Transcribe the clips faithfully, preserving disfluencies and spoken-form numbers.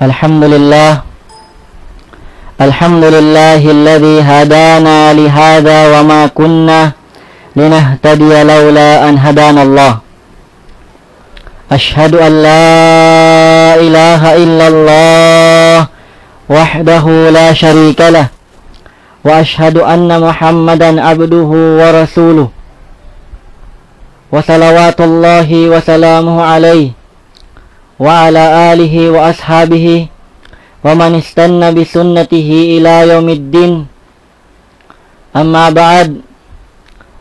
الحمد لله. الحمد لله الذي هدانا لهذا وما كنا لنهتدي لولا أن هدانا الله. أشهد أن لا إله إلا الله وحده لا شريك له، وأشهد أن محمدا عبده ورسوله، وصلوات الله وسلامه عليه وعلى آله وأصحابه ومن استن بسنته إلى يوم الدين. أما بعد،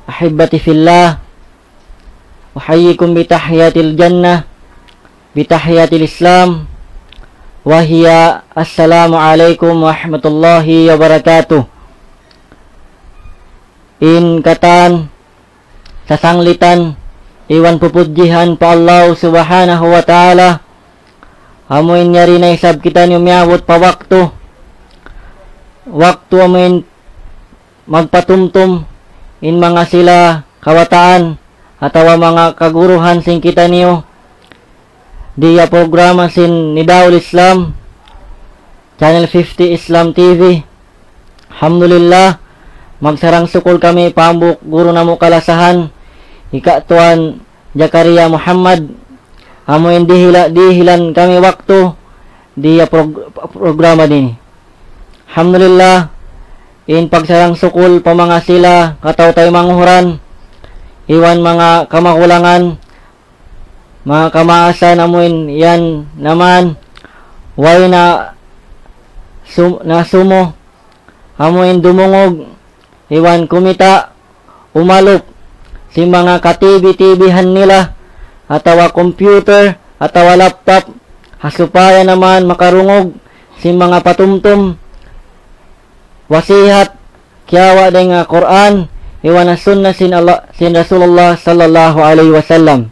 أحبتي في الله، أحييكم بتحية الجنة، بتحية الإسلام، وهي السلام عليكم ورحمة الله وبركاته. In katan sasanglitan iban pupudjihan pa Allah Subhanahu wa Ta'ala, amu in yari na isab kitaniyu miyabut pa waktu, waktu amu in magpatumtum in manga sila kabataan atawa manga kaguruhan sin kitaniyu, di ha programa sin Nidaul Islam, Channel fifty Islam T V. Alhamdulillah, magsarang-sukul kami pa hambuuk guru namu' kalasahan, hi Ka' Tuan Jakaria Muhammad, amu in dihila-, dihilan kami waktu di ha prog-, programa dini. Alhamdulillah, in pagsarang-sukul pa manga sila kataw-taymanghuran, iban manga kamahulangan, manga kamaasan amu in yan naman, way na sum-, nasumu, amu in dumungug, iban kumita', umalup sin manga ka-T V-T V-han nila, atawa computer, atawa laptop, ha supaya naman makarungug sin manga patumtum, wasihat, kiyawa' dayn ha Qur'an, iban ha sunnah sin Allah, sin Rasulullah sallallahu alayhi wasallam.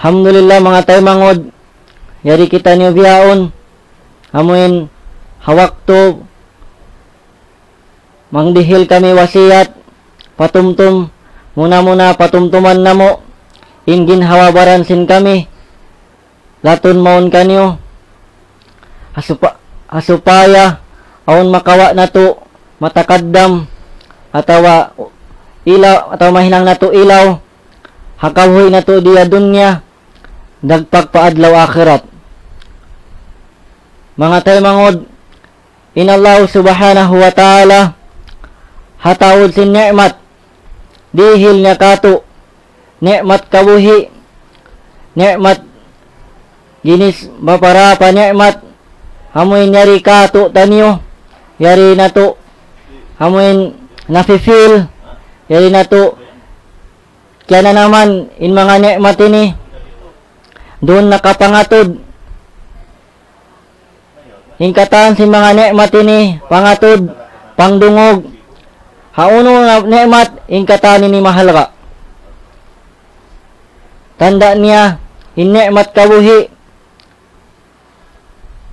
Alhamdulillah, manga taymanghud, yari kitaniyu bihaun, amu in ha waktu mangdihil kami wasiat, patumtum, muna-muna patumtuman namu', in ginhawa-baran sin kami, latun mawn kaniyu, ha supa-, ha supaya awn makawa' natu' matakaddam, atawa ilaw, atawa mahinang natu' ilaw, ha kabuhi' natu' di ha dunya, dagpak pa adlaw akhirat. Manga taymanghud, in Allah Subhanahu wa Ta'ala, ha taud sin ni'mat, dihil niya kātu', ni'mat kabuhi', ni'mat ginis maparapa ni'mat, amu in yari kātu'niyu, yari natu', amu in nafi-feel, yari natu', kiyananaman in manga ni'mat ini, duun nakapangatud, in katan sin manga ni'mat ini, pangatud, pangdungug, ha unu na ni'mat, in katan ini mahalga'. Tanda' niya, in ni'mat kabuhi',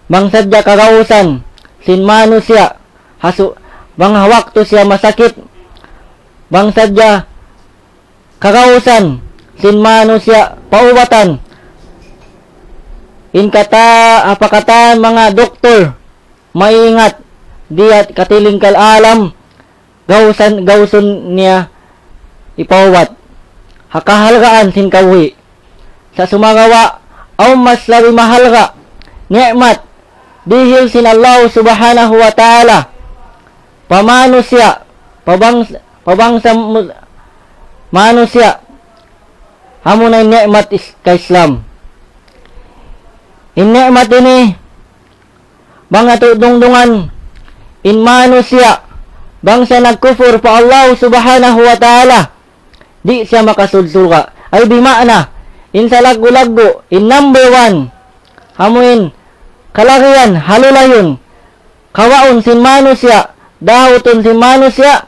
bang sadja kagausan sin manusiya', ha su-, bang ha waktu siya masakit, bang sadja kagausan sin manusiya' paubatan. In kata, apa katan manga doktor, maingat, di ha katilingkal alam, gausan, gausun niya ipaubat. Ha kahalgaan sin kabuhi'. Sa' sumagawa', awn mas labi mahalga' ni'mat dihil sin Allah Subhanahu wa Ta'ala pa manusiya', pa bangs-, pa bangsa mu-, manusiya', amuna in ni'mat is-, ka-Islam. In ni'mat ini, bang natu' dungdungan, in manusiya', bang siya nagkufur pa Allah Subhanahu wa Ta'ala, di' siya makasud surga'. Ay bima'na, in salaggu'-laggu', in number one, amu in kalagihan, halulayun, kawaun sin manusiya', dahutun sin manusiya',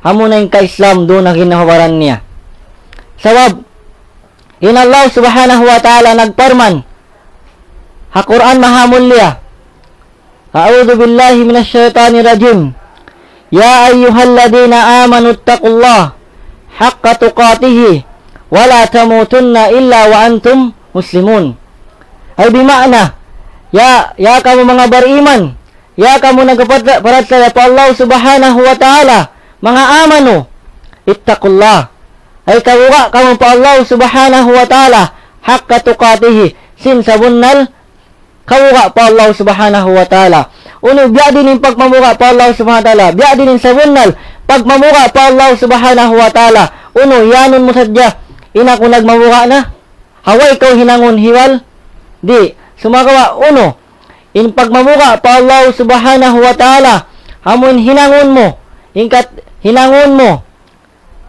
amuna in ka-Islam duun na ginhawa-baran niya. Sabab, in Allah Subhanahu wa Ta'ala nagparman ha Qur'an Mahamulliya, أعوذ بالله من الشيطان الرجيم. يا أيها الذين آمنوا اتقوا الله حق تقاته ولا تموتن إلا وأنتم مسلمون. Ay bima'na, Ya, ya kamu manga bariman, ya kamu nagparat-, parachaya pa Allah Subhanahu wa Ta'ala, manga amanu, ittaqullah. Ay kabuga' kamu pa Allah Subhanahu wa Ta'ala, haqqa tuqatihi, sin sabunnal kabuga' pa Allah Subhanahu wa Ta'ala. Unu, biya' diin in pagmabuga' pa Allah Subhanahu wa Ta'ala, biya' diin in sabunnal pagmabuga' pa Allah Subhanahu wa Ta'ala. Unu, iyanun mu sadja, in aku nagmabuga' na? Ha way kaw hinangun hiwal? Di'. Sumagawa', unu, in pagmabuga' pa Allah Subhanahu wa Ta'ala, amu in hinangun mu, in kat-, hinangun mu,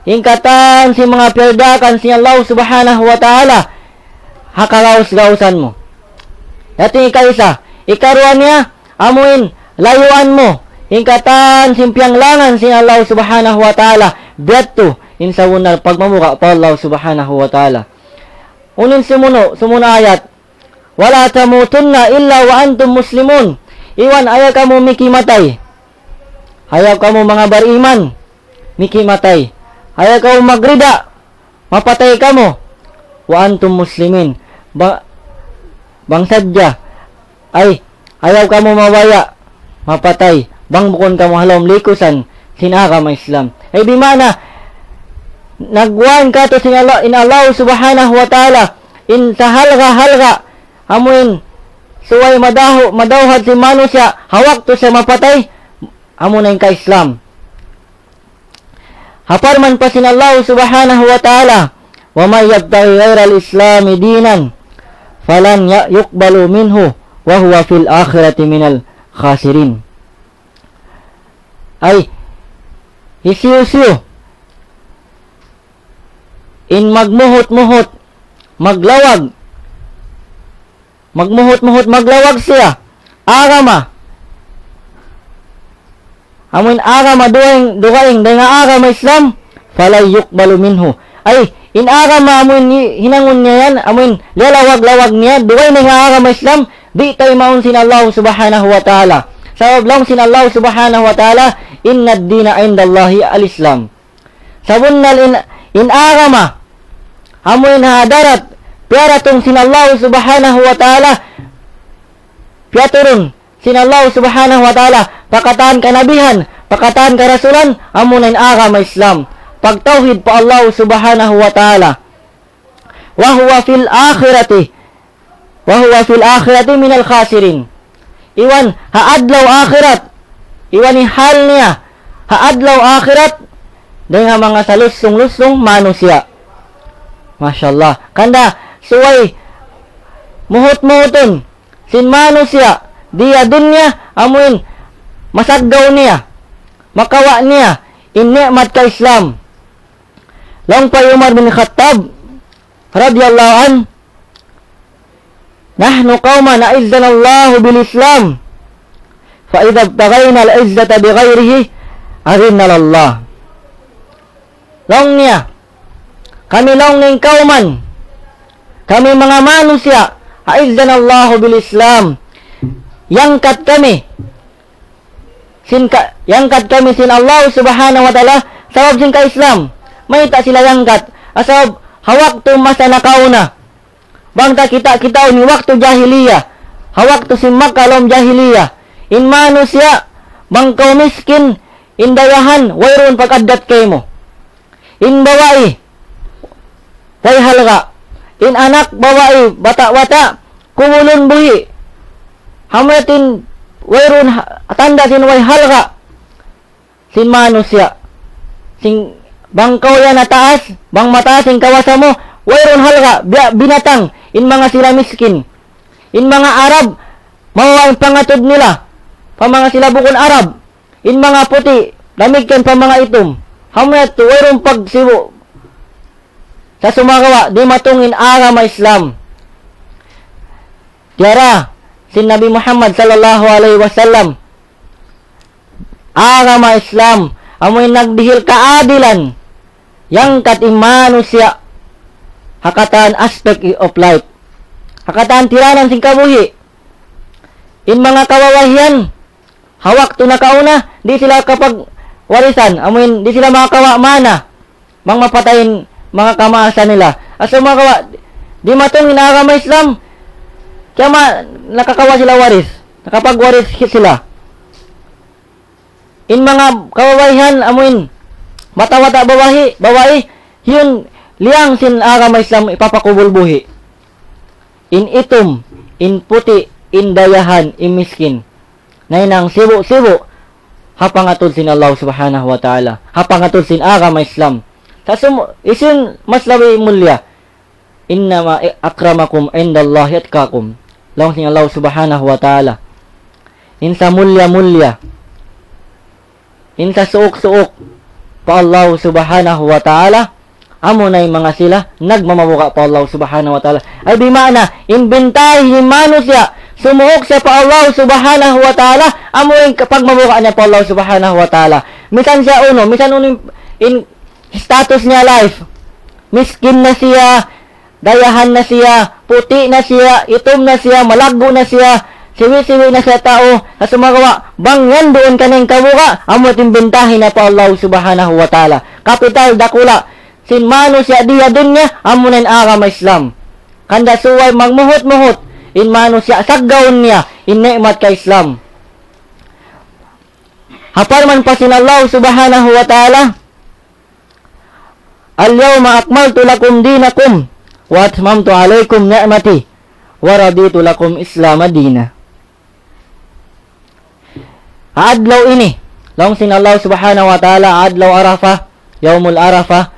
in katan sin manga piyagdaakan sin Allah Subhanahu wa Ta'ala, ha kagaus-gausan mu. Yadtu in ikaisa. Ikaruwa niya, amu in layuan mu in katan sin piyanglangan sin Allah Subhanahu wa Ta'ala, biya' yadtu in sabunnal pagmabuga' pa Allah Subhanahu wa Ta'ala. Unu in sumunu', sumunu' ayat, ولا تموتن إلا وأنتم مسلمون. Iban ayaw kamu mikimatay. Ayaw kamu manga bariman mikimatay. Ayaw kamu magrida mapatay kamu, وأنتم مسلمين. Ba-, bang sadja, ay, ayaw kamu mabaya' mapatay bang bukun kamu ha lawm likusan sin agama Islam. Ay, bima'na, nagwan katu' sin Allah, in Allah Subhanahu wa Ta'ala, in sahalga'-halga', amu in subay madahu-, madawhat sin manusiya' ha waktu siya mapatay, amu na in ka-Islam. Ha parman pa sin Allah Subhanahu wa Ta'ala, ومن يبتغ غير الإسلام دينا فلن ي-، يقبل منه وهو في الآخرة من الخاسرين. Ay, hisiyu-siyu in magmuhut-muhut, maglawag, magmuhut-muhut, maglawag siya agama, amu in agama dugaing, dugaing dayn ha agama Islam, فلن يقبل منه. Ay, in agama amu in hi-, hinangun niya yan, amu in liyalawag-lawag niya, dugaing dayn ha agama Islam, di' taymaun sin Allah Subhanahu wa Ta'ala. Sabab laung sin Allah Subhanahu wa Ta'ala, إن الدين عند الله الإسلام. Sabunnal in, in agama, amu in ha hadarat, piyaratung sin Allah Subhanahu wa Ta'ala, piyaturun sin Allah Subhanahu wa Ta'ala, pa katan kanabihan, pa katan karasulan, amu na in agama Islam. Pagtawhid pa Allah Subhanahu wa Ta'ala. وهو في الآخرة وهو في الآخرة من الخاسرين. Iban ha adlaw akhirat, iban in hal niya ha adlaw akhirat, dayn ha manga salusung-lusung manusiya'. Masha Allah. Hangkan da subay muhut-muhutun sin manusiya' di ha dunya, amu in masaggaw niya, makawa' niya in ni'mat ka-Islam. Laung pa hi Umar bin Khattab, radiyallahu anhu, نحن قوم أعزنا الله بالإسلام، فإذا ابتغينا العزة بغيره أذلنا الله. Laung niya, kami laung niya in kawman, kami manga manusiya', أعزنا الله بالإسلام, iyangkat kami sin ka-, iyangkat kami sin Allah Subhanahu wa Ta'ala, sabab sin ka-Islam. Mayta' sila iyangkat? Sabab ha waktu masa nakauna, bang ta kita'-kitaun in waktu jahiliya, ha waktu sin Makkah lawm jahiliya, in manusiya', bang kaw miskin, in dayahan, wayruun pag-addat kaymu. In babai, way halga'. In anak babai, bata'-bata', kubulun buhi'. Amu yadtu in wayruun ha-, tanda' sin way halga' sin manusiya'. Sin bang kaw yan ha taas, bang mataas in kawasa mu, wayruun halga', biya' binatang, in manga sila miskin. In manga Arab, mababa' in pangatud nila pa manga sila bukun Arab. In manga puti', damikkiyan pa manga itum. Amu yadtu, wayruun pagsibu'. Sa' sumagawa', dimatung in agama Islam. Diyara sin Nabi Muhammad sallallahu alayhi wasallam. Agama Islam, amu in nagdihil kaadilan, iyangkat in manusiya' ha katan aspect of life. Ha katan tiranan sin kabuhi'. In manga kawawahian, ha waktu nakauna, di' sila kapagwarisan, amu in, di' sila makakawa' mana, bang mapatay in manga kamaasan nila. Asa makawa', dimatung in agama Islam, Kiyama, nakakawa' sila waris. Nakapagwaris sila. In manga kababaihan, amuin, bata'-bata' babai, babai, yun, liyang sin agama Islam ipapakubul buhi'. In itum, in puti', in dayahan, in miskin. Nahinang sibu'-sibu' ha pangatud sin Allah Subhanahu wa Ta'ala, ha pangatud sin agama Islam. Sa' sum-, hisiyu in mas labi mulliya? إنما أكرمكم عند الله أتقاكم. Laung sin Allah Subhanahu wa Ta'ala. In samulliya-mulliya, in sasuuk-suuk pa Allah Subhanahu wa Ta'ala, amuna in manga sila nagmamabuga' pa Allah Subhanahu wa Ta'ala. Ay, bima'na, in bintahi sin manusiya', sumuuk siya pa Allah Subhanahu wa Ta'ala, amu in pagmabuga' niya pa Allah Subhanahu wa Ta'ala. Misan siya unu, misan unu in, in status niya life. Miskin na siya, dayahan na siya, puti' na siya, itum na siya, malaggu' na siya, siwi-siwi na siya tau, sa' sumagawa', bang yan duun kaniya in kabuga', amu in bintahi niya pa Allah Subhanahu wa Ta'ala. Kapital dakula' sin manusiya' di ha dunya, amuna in agama Islam. Hangkan subay magmuhut-muhut in manusiya' saggaun niya in ni'mat ka Islam. Ha parman pa sin Allah Subhanahu wa Ta'ala, اليوم أكملت لكم دينكم وأتممت عليكم نعمتي ورضيت لكم الإسلام دينا. Ha adlaw ini, laung sin Allah Subhanahu wa Ta'ala, ha adlaw Arafah, Yawmul Arafah,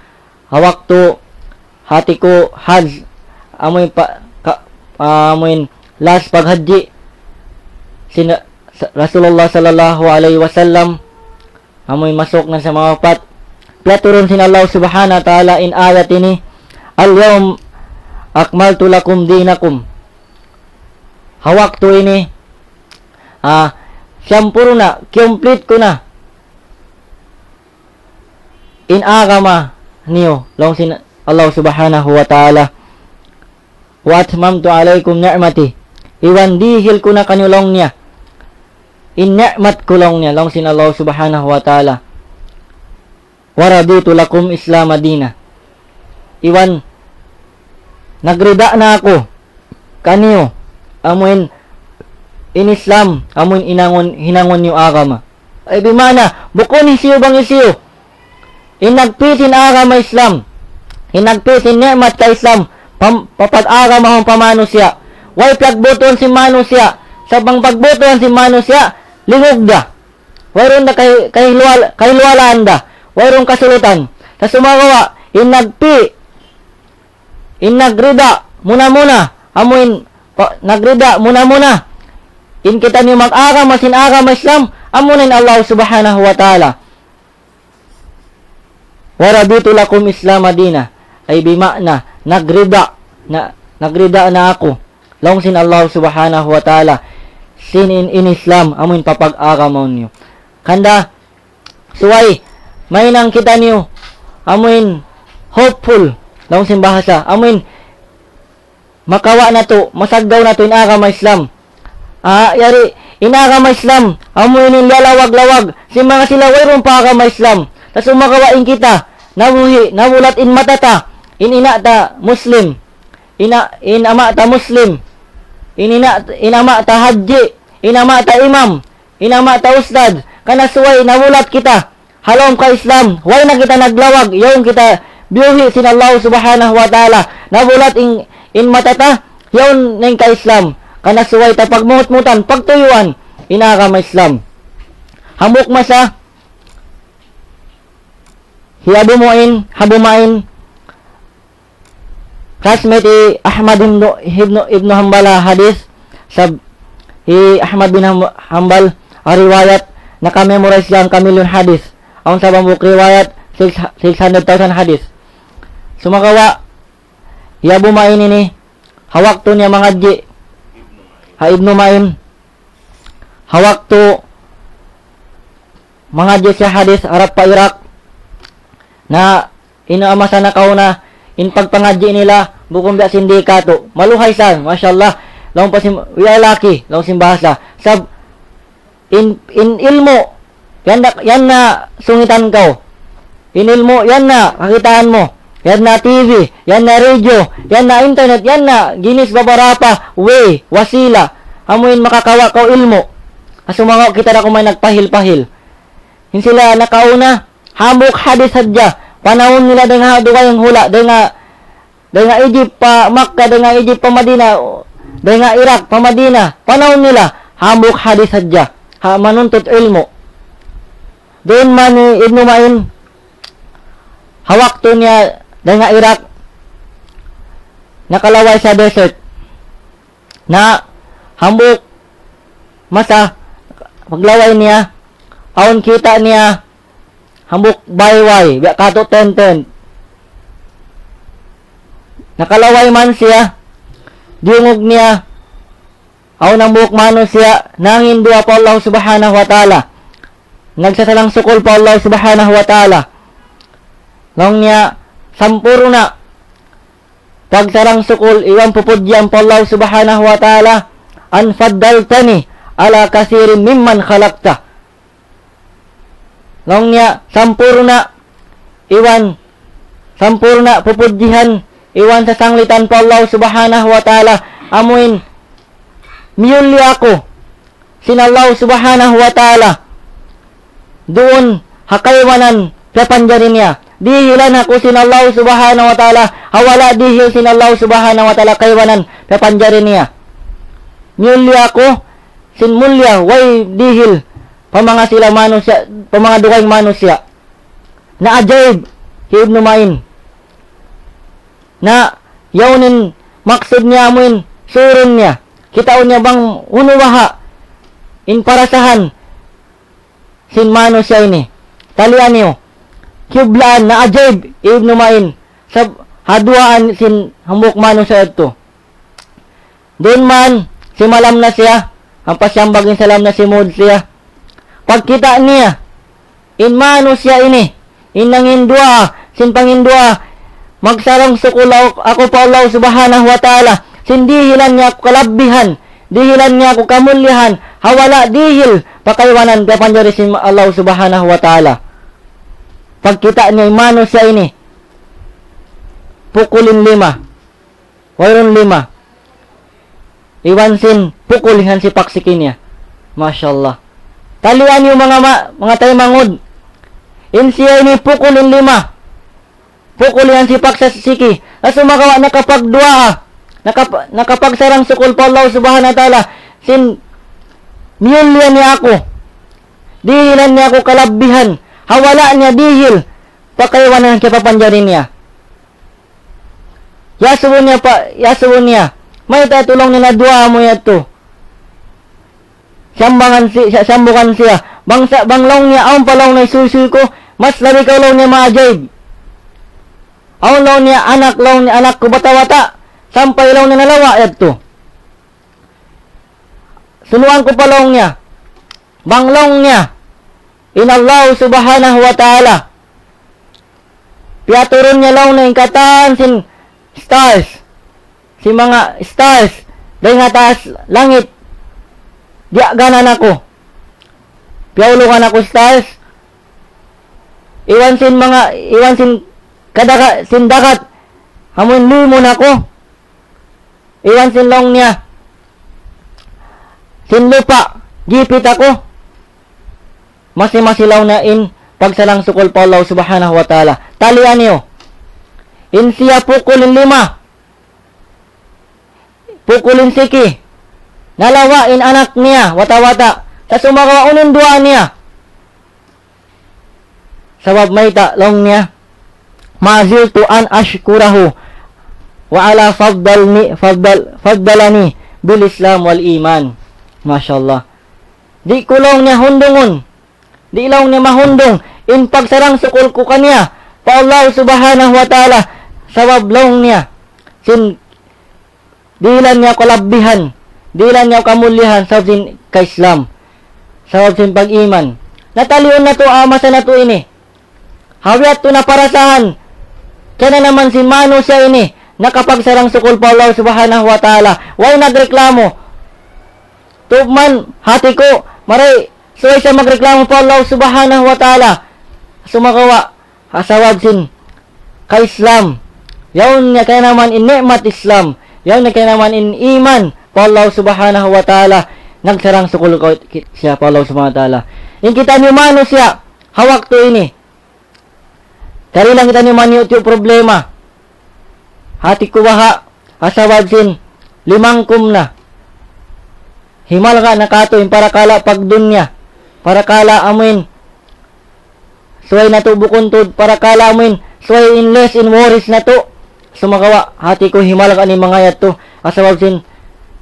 ha waktu hati ku hajj, amuin pa, ka, amuin last paghajji sin Rasulullah sallallahu alayhi wasallam, amuin masuk na sa mawapat. Piyaturun sin Allah Subhanahu wa Ta'ala in ayat ini, اليوم أكملت لكم دينكم. Ha waktu ini, ah, sampurna', complete ku na in agama niyu, laung sin Allah Subhanahu wa Ta'ala. وأتممت عليكم نعمتي. Iban dihil ku na kaniyu laung niya in ni'mat ku laung niya, laung sin Allah Subhanahu wa Ta'ala. ورضيت لكم الإسلام دينا. Iban nagrida na aku kaniyu, amuin in Islam, amuin hinangun, hinangun niyu agama. Ay, bima'na, bukun hisiyu bang hisiyu in nagpi' sin agama Islam, in nagpi' sin ni'mat ka Islam, pam-, papag-agamahun pa manusiya'. Way piyagbutuhan sin manusiya', sa' bang pagbutuhan sin manusiya', lingug da. Wayruun da kay-, kayluwal-, kayluwalaan da. Wayruun kasulutan. Sa' sumagawa', in nagpi', in nagrida, muna-muna, amuin, pa-, nagrida, muna-muna in kitaniyu mag-agama sin agama Islam, amuna in Allah Subhanahu wa Ta'ala. ورضيت لكم الإسلام دينا. Ay bima'na, nagrida, na, nagrida na aku, laung sin Allah Subhanahu wa Ta'ala, sin in, in Islam, amuin papag-agama niyu. Hangkan subay, mahinang kitaniyu, amuin hopeful, laung sin bahasa, amuin makawa' natu', masaggaw natu' in agama Islam. Ah, yari, in agama Islam, amu ini in liyalawag-lawag sin manga sila wayruun pa agama Islam. Sa' sumagawa' in kita, nabuhi', nabulat in mata ta, in ina' ta Muslim, ina', in ama' ta Muslim, in ina', in ama' ta hadji, in ama' ta imam, in ama' ta ustad, hangkan subay nabulat kita ha lawm ka Islam, way na kita naglawag, yaun kita biyuhi' sin Allah Subhanahu wa Ta'ala. Nabulat in, in mata ta, yaun na in ka Islam. Hangkan subay ta pagmuhut-muhutan, pagtuyuan in agama Islam. Hambuuk masa, hi Abu Mu'in, Abu Ma'in, classmate hi Ahmad ibn, ibn, ibn Hanbal ha hadith, sab-, hi Ahmad bin Ham-, Hanbal, ha riwayat, naka-memorize siya hangka milyun hadith. Awn sab hambuuk riwayat, six, six hundred thousand hadith. Sumagawa', hi Abu Ma'in ini, ha waktu niya mangadji', ha Ibnu Ma'in, ha waktu mangadji' siya hadith harap pa Iraq, na in masa nakauna, in pagpangadji' nila, bukun biya' sin di katu'. Maluhay sa, masha Allah. Laung pa sin, we are lucky, laung sin bahasa. Sab-, in, in ilmu', yan na, yan na sungitan kaw. In ilmu', yan na kakitaan mu. Yan na T V, yan na radio, yan na internet, yan na ginis babarapa, way, wasila. Amuin makakawa' kaw ilmu'. Asumangaw kita na kumay nagpahil-pahil. In sila nakauna, hambuuk hadith hadja. Panahun nila dayn ha dugaing hula', dayn ha, dayn ha Egypt pa Makkah, dayn ha Egypt pa Madina, dayn ha Iraq pa Madina. Panahun nila, hambuuk hadith hadja. Ha, manuntut ilmu'. Duun man hi Ibnu Ma'in, ha waktu niya dayn ha Iraq, nakalaway sa desert. Na hambuuk masa paglaway niya, awn kita' niya hambuuk bayway, biya' katu' tenten. Nakalaway man siya, diyungug niya, awn hambuuk manusiya' nanginduwaa pa Allah Subhanahu wa Ta'ala. Nagsasarang-sukul pa Allah Subhanahu wa Ta'ala. Laung niya, sampurna' pagsarang-sukul iban pupudji pa Allah Subhanahu wa Ta'ala, أن فضلتني على كثير ممن خلقت. Laung niya, sampurna' iban, sampurna' pupudjihan iban sasanglitan pa Allah Subhanahu wa Ta'ala, amuin miyulliya aku sin Allah Subhanahu wa Ta'ala duun ha kaibanan piyapanjari niya. Dihilan aku sin Allah Subhanahu wa Ta'ala, ha wala' dihil sin Allah Subhanahu wa Ta'ala kaibanan piyapanjari niya. Miyulliya aku sin mulliya, way dihil pa manga sila manusiya', pa manga dugaing manusiya'. Naajaib hi Ibnu Ma'in. Na, yaun in maksud niya amuin surun niya. Kitaun niya bang unu baha' in parasahan sin manusiya' ini. Talian niyu. Kiyublaan, naajaib hi Ibnu Ma'in. Sab-, ha duwaan sin hambuuk manusiya' yadtu. Duun man, simalam na siya, ampa siyambag in salam na simud siya. Pagkita' niya, in manusiya' ini, in nanginduwaa, sin panginduwaa, magsarang-sukul aku pa Allah Subhanahu wa Ta'ala, sin dihilan niya aku kalabbihan, dihilan niya aku kamullihan, ha wala' dihil pa kaibanan piyapanjari sin Allah Subhanahu wa Ta'ala. Pagkita' niya in manusiya' ini, pukul in lima. Wayruun lima. Iban sin pukul in hansipak siki niya. Masha Allah. Talian niyu manga ma-, manga taymanghud. In siya ini pukul in lima. Pukul in hansipak sa siki. Na sumagawa' nakapagduwaa. Nakap-, nakapagsarang-sukul pa Allah Subhanahu wa Ta'ala. Sin miyulliya niya aku. Dihilan niya aku kalabbihan. Ha wala' niya dihil pa kaibanan kiyapapanjari niya. Iyasubu niya pa, iyasubu niya. Mayta' tuud laung niya in duwaa mu yadtu? Siyambangan si-, siya-, siyambugan siya. Bang sa-, bang laung niya, awn pa laung niya suysuy ku, mas labi kaw laung niya maajaib. Awn laung niya anak, laung niya anak ku bata'-bata', sampay laung niya nalawa' yadtu. Sunuan ku pa laung niya. Bang laung niya, in Allah Subhanahu wa Ta'ala, piyaturun niya laung niya in katan sin stars, sin manga stars, dayn ha taas langit, diyaganan aku. Piyaulungan aku stars, iban sin manga, iban sin kadaga-, sin dagat, amuin limun aku. Iban sin laung niya, sin lupa', gipit aku. Masi-masi laung niya in pagsarang-sukul pa Allah Subhanahu wa Ta'ala. Talian niyu. In siya pukul in lima. Pukul in siki. Nalawa' in anak niya, bata'-bata'. Sa' sumagawa' unu in duwaa niya? Sabab mayta' laung niya, ما زلت أن أشكره على فضلني، فضل-، فضلني بالإسلام والإيمان. Masha Allah. Di' ku laung niya hundungun. Di' laung niya mahundung in pagsarang-sukul ku kaniya pa Allah Subhanahu wa Ta'ala. Sabab laung niya, sin dihilan niya kalabbihan, dihilan niya kamullihan, sabab sin ka-Islam, sabab sin pag-iman. Na taliun natu', ah, masa natu' ini. Ha biya' yadtu na parasahan, kiyanaman sin manusiya' ini, nakapagsarang-sukul pa Allah Subhanahu wa Ta'ala. Way nagreklamo. Tubman, hati ku, maray, subay siya magreklamo pa Allah Subhanahu wa Ta'ala. Sumagawa', ha sabab sin ka-Islam. Yaun niya kaynaman in ni'mat Islam. Yaun niya kaynaman in iman pa Allah Subhanahu wa Ta'ala. Nagsarang-sukul kaw ki-, siya pa Allah Subhanahu wa Ta'ala. In kitaniyu manusiya', ha waktu ini, kari lang kitaniyu manyu' tiyu' problema. Hati ku baha', ha sabab sin limangkum na. Himalga' na katu' in parakala' pagdunya. Parakala' amuin subay natu' bukun tuud, parakala' amuin subay in less in worries natu'. Sumagawa', hati ku himalga' in manga yadtu. Ha sabab sin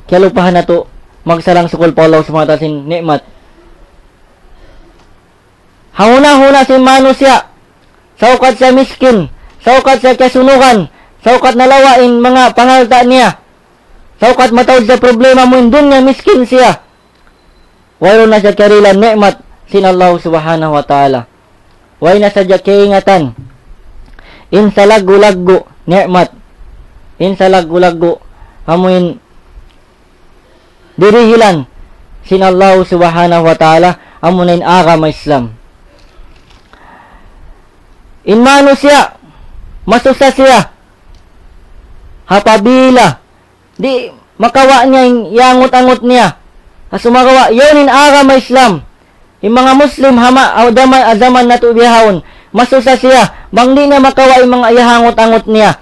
kiyalupahan natu' magsarang-sukul pa Allah Subhanahu wa Ta'ala sin ni'mat. Ha huna-huna sin manusiya', saukat siya miskin, saukat siya kiyasunugan, saukat nalawa' in manga pangalta' niya, saukat mataud siya problema amuin dunya, miskin siya. Wayruun na siya kiyarihilan ni'mat sin Allah Subhanahu wa Ta'ala. Way na sadja kiyaingatan in salaggu'-laggu' ni'mat, in salaggu'-laggu' amuin dirihilan sin Allah Subhanahu wa Ta'ala, amuna in agama Islam. In manusiya', masusa siya apabila di' makawa' niya in iyangut-angut niya. Sumagawa', yaun in agama Islam. In manga Muslim ha ma-, ha jaman, ha jaman natu' bihaun, masusa siya bang di' niya makawa' in manga iyangut-angut niya.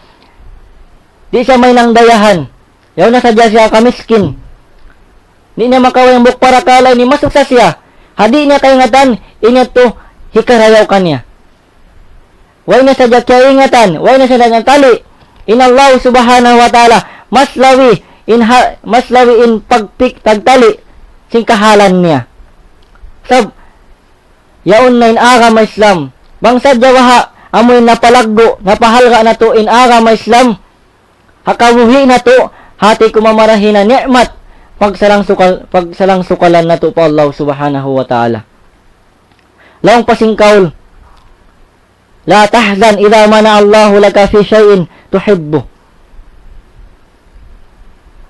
Di' siya mahinang dayahan. Yaun na sadja siya kamiskin. Di' niya makawa' in hambuuk parakala' ini, masusa siya. Ha di' niya kaingatan, in yadtu hikarayaw kaniya. Way na sadja kiyaingatan, way na sadja tali'. In Allah Subhanahu wa Ta'ala, mas labi in ha-, mas labi in pagpik-, pagtali' sin kahalan niya. Sab-, yaun na in agama Islam. Bang sadja baha', amuin napalaggu', napahalga' natu' in agama Islam. Ha kabuhi' natu', hati ku mamarahi na ni'mat, pagsarang-sukal-, pagsarang-sukalan natu' pa Allah Subhanahu wa Ta'ala. Laung pa sin kaul, لا تحزن إذا منع الله لك في شيء تحبه.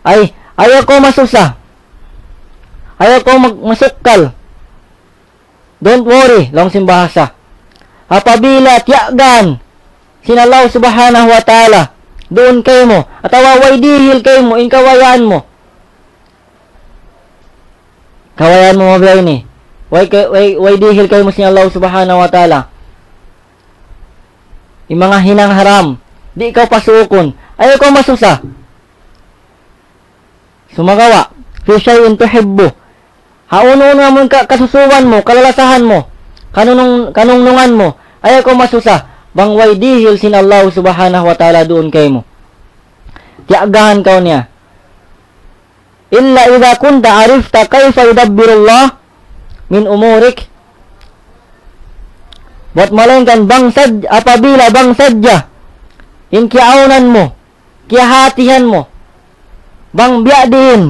Ay, ayaw kaw masusa. Ayaw kaw mag-, masukkal. Don't worry, laung sin bahasa. Apabila tiyaggahan sin Allah Subhanahu wa Ta'ala duun kaymu, atawa way dihil kaymu in kabayaan mu. Kabayaan mu mabiya' ini. Way ka-, way, way dihil kaymu sin Allah Subhanahu wa Ta'ala. In manga hinang haram, di' kaw pasuukun. Ayaw kaw masusa. Sumagawa', في شيء تحبه. Ha unu-unu amun ka-, kasusuban mu, kalalasahan mu, kanunung-, kanungnungan mu, ayaw kaw masusa, bang way dihil sin Allah Subhanahu wa Ta'ala duun kaymu. Tiyaggahan kaw niya. إلا إذا كنت عرفت كيف يدبر الله من أمورك. Buat malaingkan bang sad-, apabila bang sadja in kiyaawnan mu, kiyahatihan mu, bang biya' diin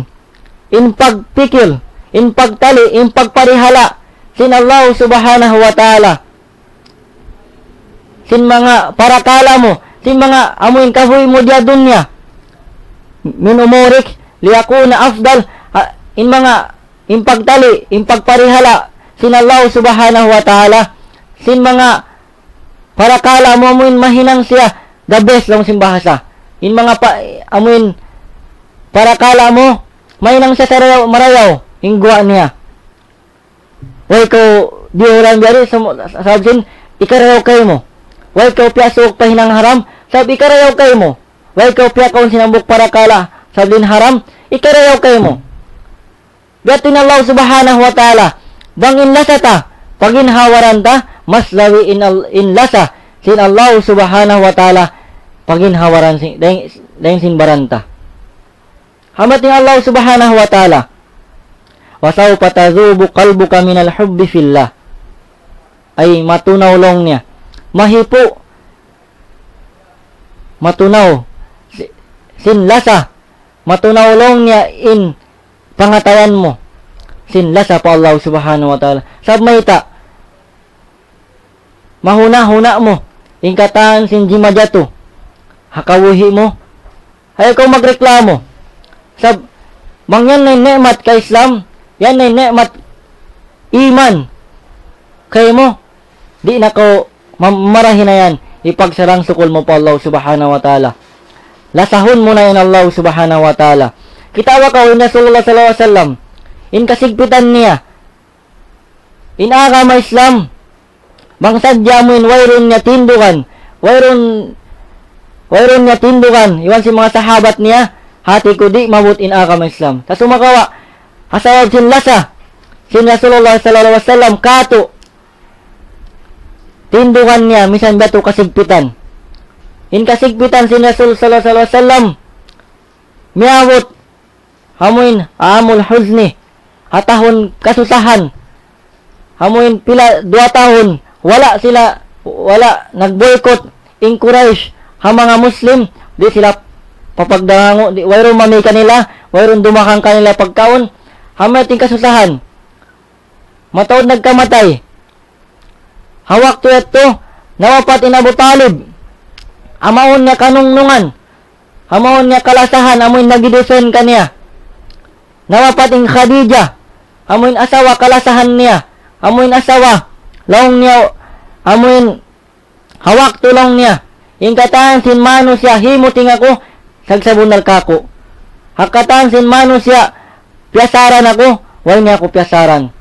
in pagpikil, in pagtali', in pagparihala' sin Allah Subhanahu wa Ta'ala. Sin manga parakala' mu, sin manga amuin kabuhi' mu di ha dunya. من أمورك ليكون أفضل, ha, in manga, in pagtali', in pagparihala' sin Allah Subhanahu wa Ta'ala, sin manga parakala' mu amuin mahinang siya the best laung sin bahasa. In manga pa-, amuin parakala' mu, mahinang siya sarayaw, marayaw, in guwa' niya. Way kaw dihilan biya' di, sum-, sabab sin, ikarayaw kaymu. Way kaw piyasuuk pa hinang haram, sabab ikarayaw kaymu. Way kaw piyakaun sin hambuuk parakala', sabab sin haram, ikarayaw kaymu. Biya' ha yan in Allah Subhanahu wa Ta'ala, bang in lasa ta, paginhawaran ta, mas labi in al-, in lasa sin Allah Subhanahu wa Ta'ala, paginhawaran sin, dayn, dayn sin baran ta. Hāti sin Allah Subhanahu wa Ta'ala, وسوف تذوب قلبك من الحب في الله. Ay matunaw laung niya. Mahipu'. Matunaw. Si-, sin lasa. Matunaw laung niya in pangatayan mu. Sin lasa pa Allah Subhanahu wa Ta'ala. Sabab mayta'. Mahuna-huna mu in katan sin jimajatu ha kabuhi' mu. Ayaw kaw magreklamo. Sabab, bang yan na in ni'mat ka Islam, yan na in ni'mat iman kaymu, di' na kaw ma-, marahi na yan. Ipagsarang-sukul mu pa Allah Subhanahu wa Ta'ala. Lasahun mu na in Allah Subhanahu wa Ta'ala. Kita' ba kaw in Rasulullah sallallahu alayhi wasallam, in kasigpitan niya, in agama Islam, bang sadja amuin wayruun niya tindugan, wayruun, wayruun niya tindugan iban sin manga sahabat niya, hati ku di' maabut in agama Islam. Sa' sumagawa', ha sabab sin lasa sin Rasulullah sallallahu alayhi wasallam kātu', tindugan niya misan biya' tu kasigpitan. In kasigpitan sin Rasul sallallahu alayhi wasallam, miyabut amuin amul huzni, ha tahun kasusahan. Amuin pila, duwa tahun, wala' sila, wala' nag-boycott in Quraysh ha manga Muslim, di' sila papagdangangu, di', wayruun mami kanila, wayruun dumagang kanila pagkaun, ha mayta' in kasusahan. Mataud nagkamatay. Ha waktu yadtu, nawapat in Abu Talib. Amaun niya kanungnungan. Amaun niya kalasahan, amuin nag-defend kaniya. Nawapat in Khadijah. Amuin asawa kalasahan niya. Amuin asawa, laung niya, amuin ha waktu laung niya, in katan sin manusiya' himuting aku, sag sabunnal kāku'. Ha katan sin manusiya' piyasaran aku, way niya aku piyasaran.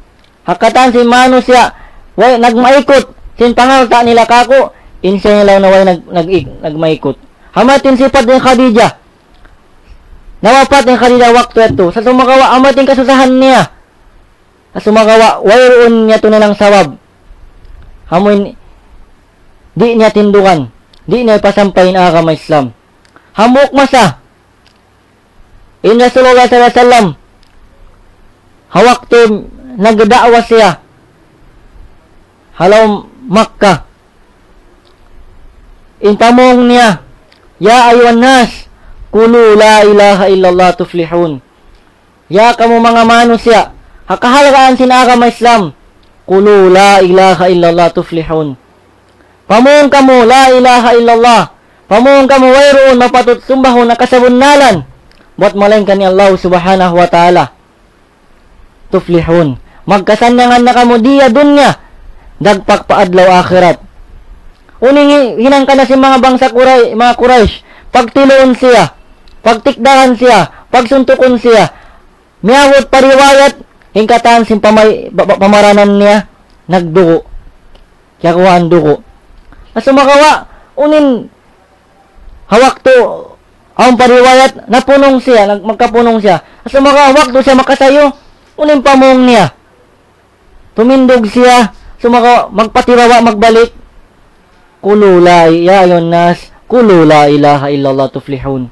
Ha katan sin manusiya', way nagmaikut sin pangalta' nila kāku', in siya laung niya way nag-, nag-, nagmaikut. Ha mayta' in sipat ni Khadijah. Nawapat in Khadijah waktu yadtu. Sa' sumagawa', ha mayta' in kasusahan niya. Sa' sumagawa', wayruun niya tuud na sabab. Amuin, di' niya tindugan. Di' niya pasampay in agama Islam. Hambuuk masa, in Rasulullah sallallahu alayhi wasallam, ha waktu nagda'wa siya ha lawm Makkah, in pamung niya, يا أيها الناس قولوا لا إله إلا الله تفلحون. Ya kamu manga manusiya', ha kahalgaan sin agama Islam, قولوا لا إله إلا الله تفلحون. Pamung kamu, لا إله إلا الله. Pamung kamu, wayruun mapatut sumbahun ha kasabunnalan buat malaingkan in Allah Subhanahu wa Ta'ala. تفلحون. Magkasannyangan na kamu di ha dunya, dagpak pa adlaw akhirat. Unu in hinang kaniya sin manga bangsa Quray-, manga Quraysh, pagtiluun siya, pagtikdahan siya, pagsuntukun siya. Miyabut pa riwayat, in katan sin pamay-, ba-, ba-, pamaranan niya, nagdugu'. Kiyakuhaan dugu'. Sa' sumagawa', unu in ha waktu, awn pa riwayat, napunung siya, nag-, magkapunung siya. Sa' sumagawa' waktu siya makasayu, unu in pamung niya. Tumindug siya, sumagawa' magpatibawa' magbalik. قولوا لا، يا أيها الناس قولوا لا إله إلا الله تفلحون.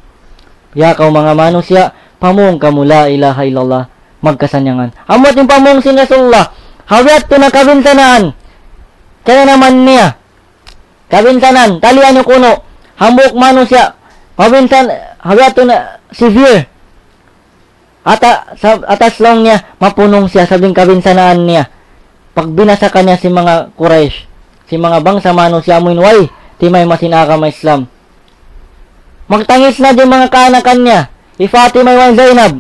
Ya kamu manga manusiya', pamung kamu لا إله إلا الله, magkasannyangan. Amu in pamung sin Rasulullah. Ha biya' tu na kabinsanaan. Kaya naman niya. Kabinsanaan, talian niyu kunu', hambuuk manusiya', kabinsan-, ha biya' tu na severe. Ata-, sa-, atas laung niya, mapunung siya, sabab sin kabinsanaan niya. Pagbinasa kaniya sin manga Quraysh, sin manga bangsa manusiya' amuin way timayma' sin agama Islam. Magtangis na in manga kaanakan niya, hi Fatima iban Zainab.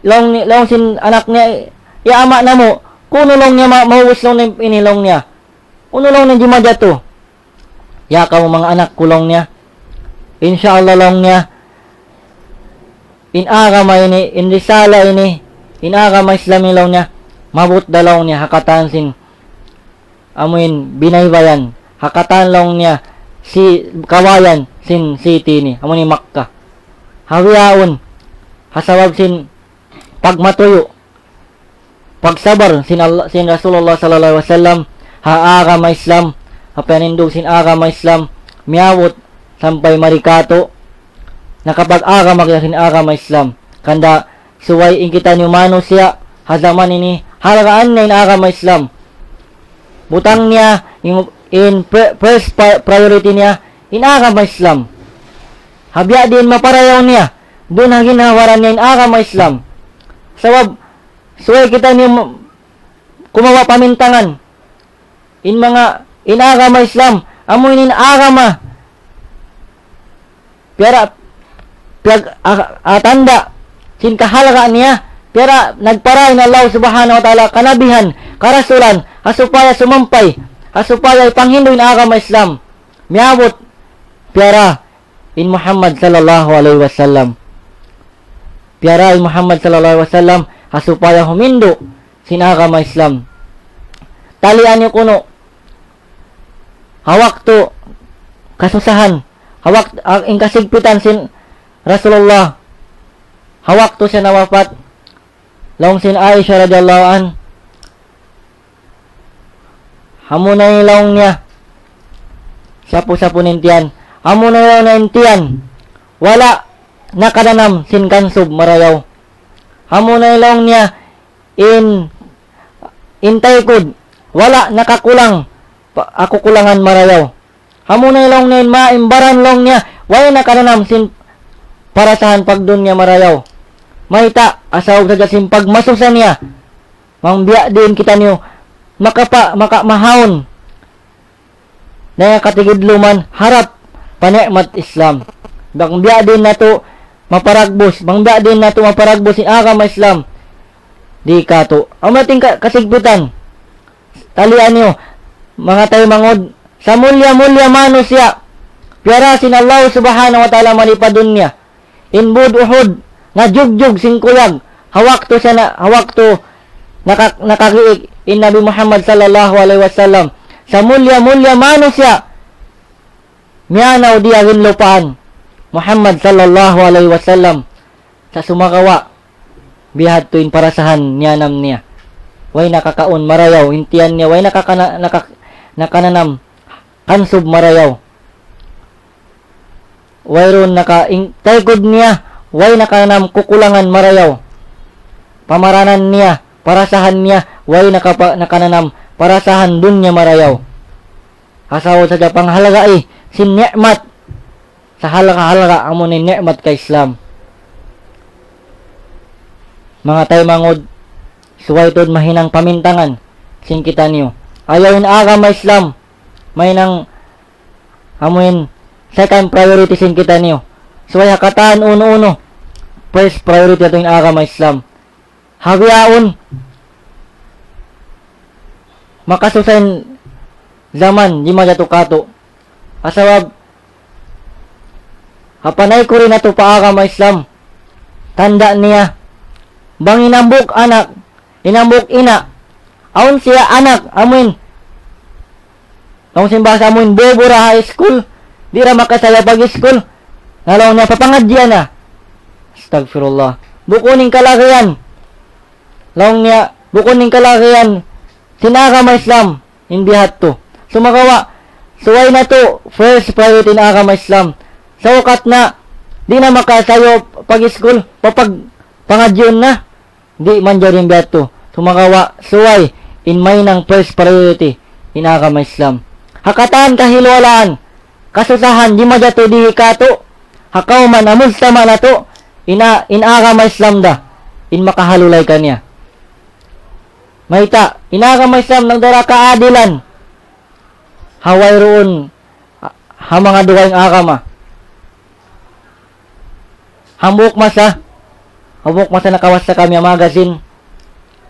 Laung ni-, laung sin anak niya, "Ya ama' namu', kunu' laung niya ma-, maubus laung niya ini," laung niya. "Unu laung niya jimatu?" "Ya kamu manga anak ku," laung niya. "Insya Allah," laung niya, "in agama ini, in risala ini, in agama Islam ini," laung niya, "maabut da," laung niya, "ha katan sin amuin binaybayan, ha katan," laung niya, "si-, kawayan sin city ini, amuin Makkah." Ha bihaun, ha sabab sin pagmatuyu', pagsabar sin Allah, sin Rasulullah sallallahu alayhi wasallam, ha agama Islam, ha panindug sin agama Islam, miyabut sampay mari katu', nakapag-agama kita sin agama Islam. Hangkan subay in kitaniyu manusiya', ha jaman ini, halgaan niya in agama Islam. Butang niya, in, in fir-, first pa-, priority niya, in agama Islam. Ha biya' diin maparayaw niya, duun ha ginhawa-baran niya in agama Islam. Sabab, subay kitaniyu ma-, kumawa' pamintangan. In manga, in agama Islam, amu in agama. Piyara, piyag-, a-, a-, tanda', sin kahalga' niya, piyara nagpara in Allah Subhanahu wa Ta'ala, kanabihan, karasulan, ha supaya sumampay, ha supaya ipanghindu' in agama Islam. Miyabut piyara in Muhammad sallallahu alayhi wasallam. Piyara in Muhammad sallallahu alayhi wasallam ha supaya humindu' sin agama Islam. Talian niyu kunu', ha waktu kasusahan, ha wakt-, ah, in kasigpitan sin Rasulullah, ha waktu siya nawapat, laung sin Aisha radiyallahu anha, amuna in laung niya, sapu-sapu in tiyan. Amuna in laung niya in tiyan, wala' nakananam sin kansub marayaw. Amuna in laung niya in, in taykud, wala' nakakulang pa, kakulangan marayaw. Amuna in laung niya in ma-, in baran laung niya, way nakananam sin parasahan pagdunya marayaw. Mayta', ha sabab sadja sin pagmasusa niya. Bang biya' diin kitaniyu, makapa-, makamahaun na katigidluman harap pa ni'mat Islam. Bang biya' diin natu' maparagbus, bang biya' diin natu' maparagbus in agama Islam. Di' katu'. Amu in ka-, kasigpitan. Talian niyu, manga taymanghud, samulliya-mulliya manusiya', piyara sin Allah Subhanahu wa Ta'ala mari pa dunya. In bud Uhud, najugjug sin kuyag, ha waktu siya na, ha waktu naka-, nakagiik in Nabi Muhammad sallallahu alayhi wasallam. Samulliya-mulliya manusiya', miyanaw diyā ha lupaan Muhammad sallallahu alayhi wasallam. Sa' sumagawa', bihadtu in parasahan niyanam niya. Way nakakaun marayaw, in tiyan niya, way nakakana-, naka-, nakananam kansub marayaw. Wayruun naka-, in taykud niya, way nakananam kakulangan marayaw. Pamaranan niya, parasahan niya, way nakapa-, nakananam parasahan dunya marayaw. Ha sabab sadja panghalgai sin ni'mat. Sa' halga'-halga' amu in ni'mat ka Islam. Manga taymanghud, subay tuud mahinang pamintangan sin kitaniyu. Ayaw in agama Islam mahinang amu in second priority sin kitaniyu. Subay ha katan unu-unu, first priority natu' in agama Islam. Ha bihaun, makasusa in jaman, di' majatu katu'. Ha sabab, ha panay kuri natu' pa agama Islam, tanda' niya, bang in hambuuk anak, in hambuuk ina', awn siya anak, amuin, laung sin bahasa amuin, bobo ra ha iskul, di' ra makasayu pag-iskul. Na laung niya, papangadjian na. Astagfirullah. Bukun in kalagihan. Laung niya, bukun in kalagihan sin agama Islam, in bihadtu. Sumagawa', subay natu', first priority in agama Islam. Sa' ukat na, di' na makasayu pag-iskul, papag-, pangadjiun na. Di' manjari in biya' yadtu. Sumagawa', subay in mahinang first priority in agama Islam. Ha katan kahiluwalaan, kasusahan, di' majatu dii katu', ha kawman, ha mujtama' natu', in a-, in agama Islam da, in makahalulay kaniya. Mayta', in agama Islam nagdara kaadilan. Ha wayruun ha manga dugaing agama. Hambuuk masa, hambuuk masa nakabasa kami ha magazine.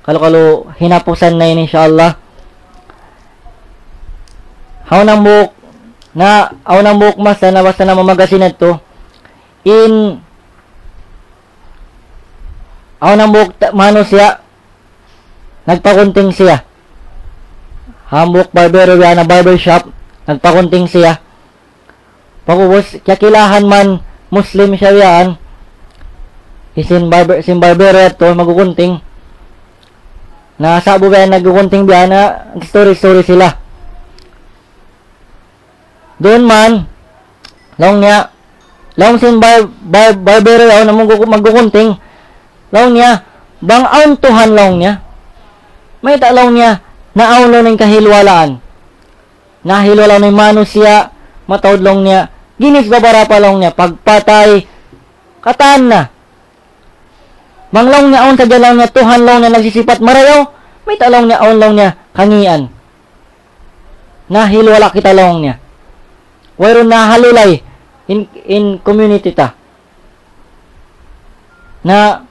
Kalu-kalu hinapusan na ini, insya Allah. Awn hambuuk, na, awn hambuuk masa nabasa namu' ha magazine yadtu. In, awn hambuuk ta-, manusiya', nagpagunting siya. Hambuuk barbero biya' na barber shop, nagpagunting siya. Pag'ubus, kiyakilahan man Muslim siya biya' yan. Isin barber, sin barbero yadtu, maggugunting. Na sa'bu biya' yan naggugunting biya' na, story-story sila. Duun man, laung niya, laung sin bar-, bar-, barbero yaun, amu gu-, maggugunting. Laung niya, bang awn Tuhan laung niya. Mayta' laung niya, naawn laung niya in kahiluwalaan. Nahiluwala' laung niya in manusiya', mataud laung niya, ginis babarapa laung niya, pagpatay, katan na. Bang laung niya awn sadja laung niya Tuhan laung niya nagsisipat marayaw, mayta' laung niya awn laung niya kangīan. Nahiluwala' kita laung niya. Wayruun nahalulay in, in community ta. Na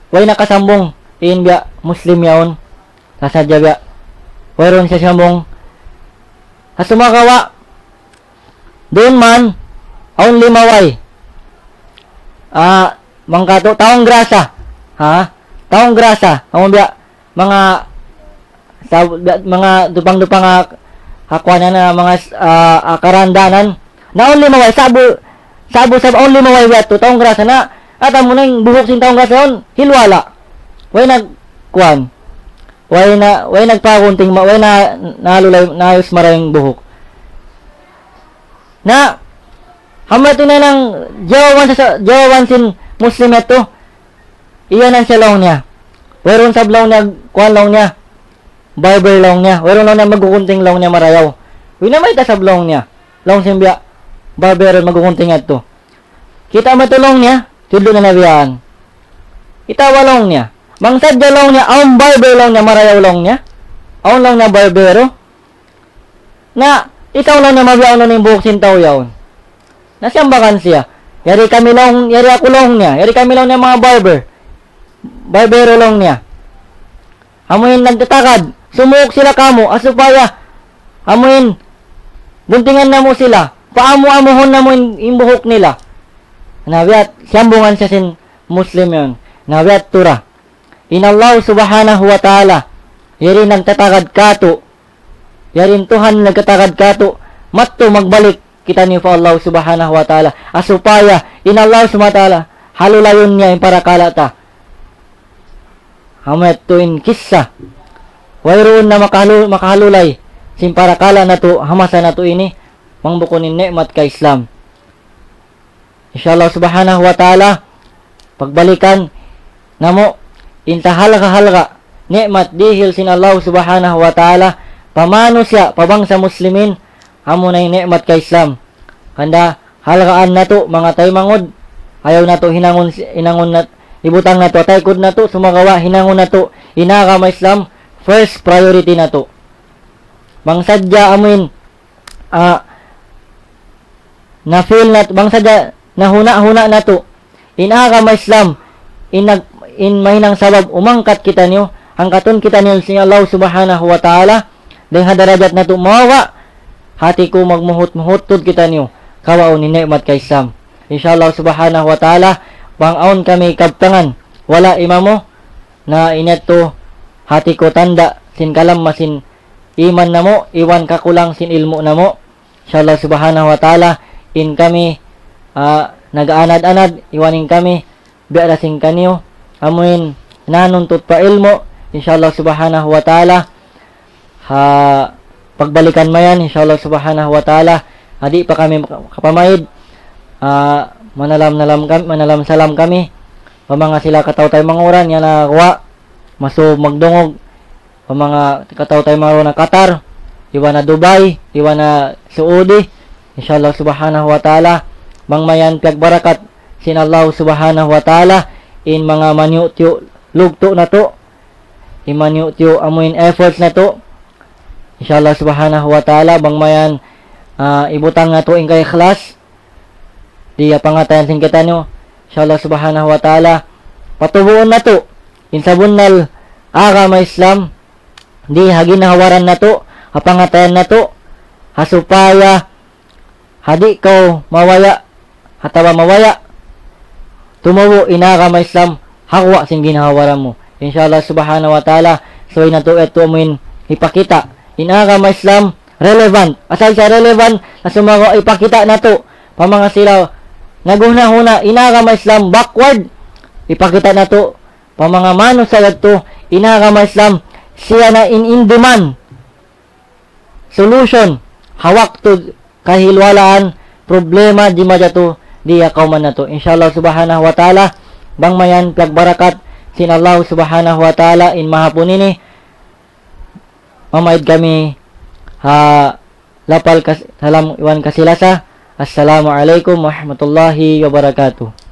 way nakasambung in biya' Muslim yaun. Sa' sadja biya'. Wayruun siya sambung. Ha sumagawa', duun man, awn limabay. Ah, mangkatu, taong grasa. Ha? Taong grasa. Amun biya', manga, sa-, biya', manga dupang-dupang, ah, ha kuwan na, manga, ah, ah, karandanan. Na awn limabay, sabu, sabu, sabu, awn limabay biya' tu, taong grasa na, at amu na in buhuk sin taong grasa yaun, hilwala'. Way nag, kuwan. Way na, way nagpagunting, ma-, way na, nalulay, nayus marayaw in buhuk. Na, ha mayta' na in jawaban sa, sa, jawaban sin Muslim yadtu, iyanan siya laung niya. Wayruun sab laung niya, kuwan laung niya, barber laung niya. Wayruun laung niya magkukunting laung niya marayaw. Winamayta' sab laung niya. Laung sin biya', barber magkukunting yadtu. Kita' mu tuud laung niya, tudlu' na nabiyaan. Kita' ba laung niya. Bang sadja laung niya, awn barber laung niya, marayaw laung niya. Awn laung niya barbero. Na, ikaw laung niya, mabiya' laung niya in buhuk sin tau yaun. Na siyambagan siya. Yari kami laung, yari aku laung niya. Yari kami laung niya manga barber. Barbero laung niya. Amu in nagtatagad. Sumuuk sila kamu'. Ha supaya, amu in, buntingan namu' sila. Paamu-amuhun namu' in, in buhuk nila. Na biya' siyambungan siya sin Muslim yaun. Na biya' tu ra. In Allah subhanahu wa ta'ala, yari nagtatagad katu', yari in Tuhan nagtatagad katu', madtu magbalik kitaniyu pa Allah subhanahu wa ta'ala. Ha supaya, in Allah subhanahu wa ta'ala, halulayun niya in parakala' ta. Amu yadtu in kissa. Wayruun na makahalu-, makahalulay sin parakala' natu', ha masa natu' ini, bang bukun in ni'mat ka Islam. Insha Allah subhanahu wa ta'ala, pagbalikan namu' in tahalga'-halga' ni'mat dihil sin Allah subhanahu wa ta'ala, pa manusiya', pa bangsa muslimin, amu na in ni'mat ka Islam. Hangkan halgaan natu', manga taymanghud, ayaw natu' hinangun, hinangun nat-, ibutang natu', taykud natu', sumagawa' hinangun natu', in agama Islam, first priority natu'. Bang sadja amu in, ah, na-feel nat-, bang sadja nahuna-huna natu'. In agama Islam, in nag-, in mahinang sabab umangkat kitaniyu, angkatun kitaniyu sin Allah subhanahu wa ta'ala, dayn ha darajat natu' mababa', hati ku magmuhut-muhut tuud kitaniyu, kawaun in ni'mat ka Islam. Insha Allah subhanahu wa ta'ala, bang awn kami kabtangan, wala' imamu, na in yadtu hati ku tanda' sin kalamma sin iman namu', iban kakulang sin ilmu' namu'. Insha Allah subhanahu wa ta'ala, in kami, ah, nag-aanad-anad, iban in kami, biya' da sin kaniyu, amu in nanuntut pa ilmu', insha Allah subhanahu wa ta'ala, ha pagbalikan mayan, insha Allah subhanahu wa ta'ala, ha di' pa kami kapamaid, ah, manalam-nalam kam-, manalam-salam kami, pa manga sila kataw-taymanghuran, yan na guwa', masu magdungug, pa manga kataw-taymanghuran ha Qatar, iban ha Dubai, iban ha Saudi, insha Allah subhanahu wa ta'ala, bang mayan piyagbarakat sin Allah subhanahu wa ta'ala, in manga maniyu'-tiyu' lugtu' natu', in maniyu'-tiyu' amu in efforts natu', insha Allah subhanahu wa ta'ala, bang mayan, ah, ibutang natu' in kaikhlas, di ha pangatayan sin kitaniyu, insha Allah subhanahu wa ta'ala, patubuun natu', in sabunnal agama Islam, di ha ginhawa-baran natu', ha pangatayan natu', ha supaya, ha di' kaw mabaya', atawa mabaya', tumubu' in agama Islam, ha guwa' sin ginhawa-baran mu. Insha Allah subhanahu wa ta'ala, subay natu' yadtu amu in hipakita'. In agama Islam, relevant. Asal siya relevant, na sumagawa' hipakita' natu'. Pa manga sila, naghuna-huna, in agama Islam, backward. Hipakita' natu', pa manga manusiya' yadtu, in agama Islam, siya na in, in demand. Solution, ha waktu kahilwalaan, problema, di' majatu, di' ha kawman natu'. Insha Allah subhanahu wa ta'ala, bang mayan piyagbarakat sin Allah subhanahu wa ta'ala, in mahapun ini, mamaid kami, ha, lapal kas-, salam iban kasilasa. Assalamu alaykum warahmatullahi wabarakatuh.